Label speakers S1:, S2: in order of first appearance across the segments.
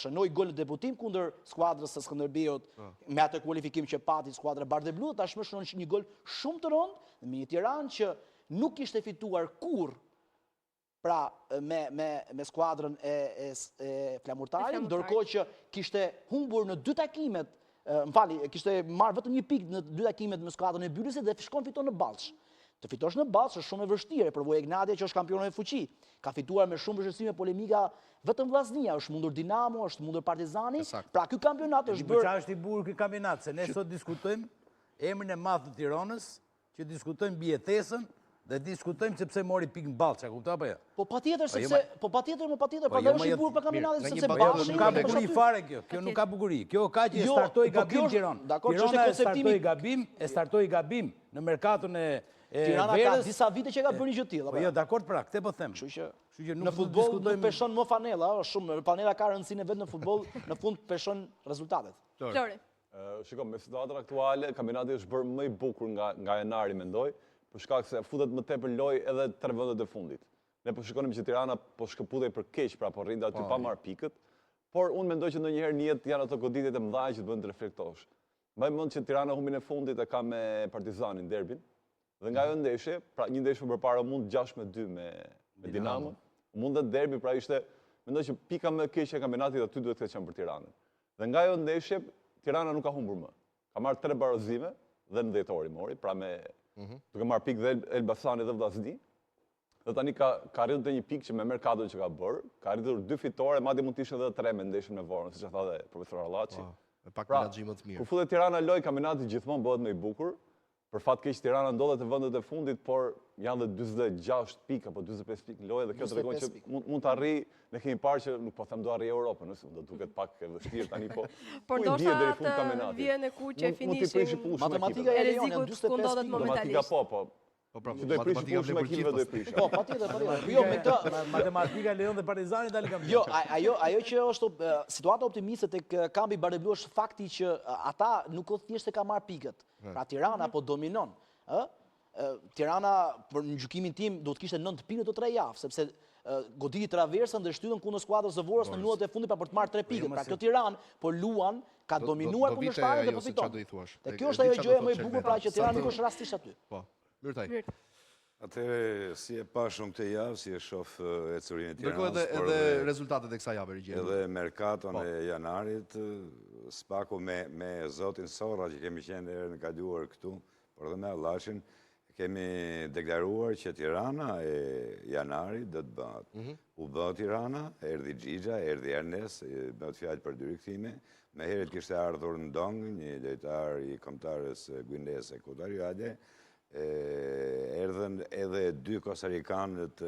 S1: Shënoi gol në debutim kundër skuadrës së Skënderbeut po. me atë kualifikim që pati skuadra bardheblu, tashmë shënon një gol shumë të rëndë me një Tiranë që nuk kishte fituar kurrë pra me me me skuadrën e e, e Flamurtarit, ndërkohë që kishte humbur në dy takimet, më falni, kishte marrë vetëm një pikë në dy takimet me skuadrën e Bylisit dhe shkon fiton në Ballsh. Të fitosh në Ballsh është shumë e vështirë, e provoi Egnatia që është kampione në fuqi. Ka fituar me shumë vështirësi me polemika vetëm Vllaznia, është mundur Dinamo, është mundur Partizani. Pra ky kampionat është
S2: bërë. Çfarë është i bukur ky kampionat, se ne sot diskutojmë emrin e madh të Tiranës, që diskutojmë mbijetesën dhe diskutojmë sepse mori pikë në Ballsh, a kupton apo jo?
S1: Po patjetër po, jo, sepse po patjetër, mo patjetër, po, prandaj jo, është i bukur për kampionatin sepse
S2: Ballshi nuk ka bukuri fare kjo. Kjo nuk ka bukuri. Kjo ka që e jo, startoi po gabim Tirana. Tirana e startoi gabim, e startoi gabim në merkaton e
S1: e Tirana ka disa vite që ka bërë një gjë të tillë.
S2: Po jo, dakord pra, këtë po them.
S1: Kështu që Kështu që në futboll nuk peshon më fanella, është shumë fanella ka rëndësinë e vet në futboll, në fund peshon rezultatet.
S3: Flori.
S4: Shiko, me situatën aktuale, kampionati është bërë më i bukur nga nga janari mendoj, për shkak se futet më tepër lojë edhe tre vendet e fundit. Ne po shikonim që Tirana po shkëputej për keq, pra po rrinte aty po, pa marrë pikët, por unë mendoj që ndonjëherë në jetë janë ato goditjet e mëdha që të bëjnë të reflektosh. Mbaj mend që Tirana humbi në fundit e ka me Partizanin derbin. Dhe nga ajo ndeshje, pra një ndeshje më përpara u mund 6 me 2 me me Dinamon. U mund dhe derbi, pra ishte mendoj që pika më e keqe e kampionatit aty duhet të ketë qenë për Tiranën. Dhe nga ajo ndeshje Tirana nuk ka humbur më. Ka marrë tre barazime dhe në dhjetor i mori, pra me mhm. duke marrë pikë dhe Elbasani dhe Vllazni. Dhe tani ka ka arritur te një pikë që me merkaton që ka bërë, ka arritur dy fitore, madje mund të ishin edhe tre me ndeshjen me Vorën, siç e tha dhe profesor
S5: Hallaçi. Po, me pak pra, menaxhim më të mirë.
S4: Kur futet Tirana në lojë, kampionati gjithmonë bëhet më i bukur. Për fat keq Tirana ndodhet te vendet e fundit, por janë dhe 46 pikë apo 45 pikë në lojë dhe kjo tregon që mund mund të arrijë, ne kemi parë që nuk po them do arrijë Europën, nëse do duket pak e vështirë tani po.
S3: Por ndoshta deri fund kampionatit. Vijën e kuqe
S4: finishin.
S1: Matematika e lejon janë 45 pikë.
S4: Matematika po, po.
S5: Po pra, do i prish
S4: punë shumë ekipeve do i prish.
S1: Po, patjetër, patjetër. Jo, me
S2: këtë matematika lejon dhe Partizani dalë
S1: kampion. Jo, ajo ajo që është situata optimiste tek kampi bardheblu është fakti që ata nuk o thjesht se ka marrë pikët. Pra Tirana po dominon, ë? Tirana për në gjykimin tim duhet të kishte 9 pikë në këto 3 javë, sepse goditi traversën dhe shtyllën kundër skuadrës së Vorës në minutat e fundit pra për të marrë 3 po jo, pikët. Pra kjo Tiranë po luan, ka dominuar kundërshtarin dhe po fiton. Dhe kjo është ajo gjëja më e bukur pra që Tirana nuk është rastësisht aty.
S5: Po. Myrtaj.
S6: Atëherë, si e pashë unë këtë javë, si e shof ecurinë e
S5: Tiranës, Ndërkohë edhe edhe rezultatet e kësaj jave
S6: Rigeni. Edhe merkaton po. e janarit, së paku me me zotin Sorra që kemi qenë herën e kaluar këtu, por edhe me Hallaçin, kemi deklaruar që Tirana e janarit do të bëhet. Mm -hmm. U bë Tirana, erdhi Xhixha, erdhi Ernest, bëhet fjalë për dy rikthime. Më herët kishte ardhur Ndong, një lojtar i kombëtares Guinesë Ekuatoriale, Erdhën edhe dy kostarikanët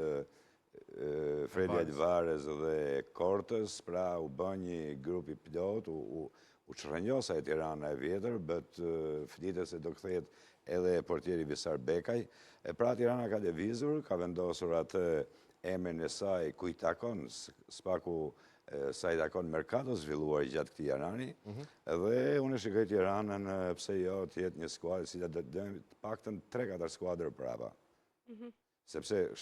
S6: Fredi Alvarez dhe Kortës, pra u bë një grup i plotë, u çrrënjos ajo Tirana e vjetër, bëhet flitet se do kthehet edhe portieri Visar Bekaj. E pra Tirana ka lëvizur, ka vendosur atë emrin e saj ku i takon, së paku sa i takon merkatos zhvilluar gjatë këtij janari, mhm. dhe unë e shikoj Tiranën, pse jo, të jetë një skuadër, si do të dëmë, të paktën 3-4 skuadër prapa. Mhm. Sepse...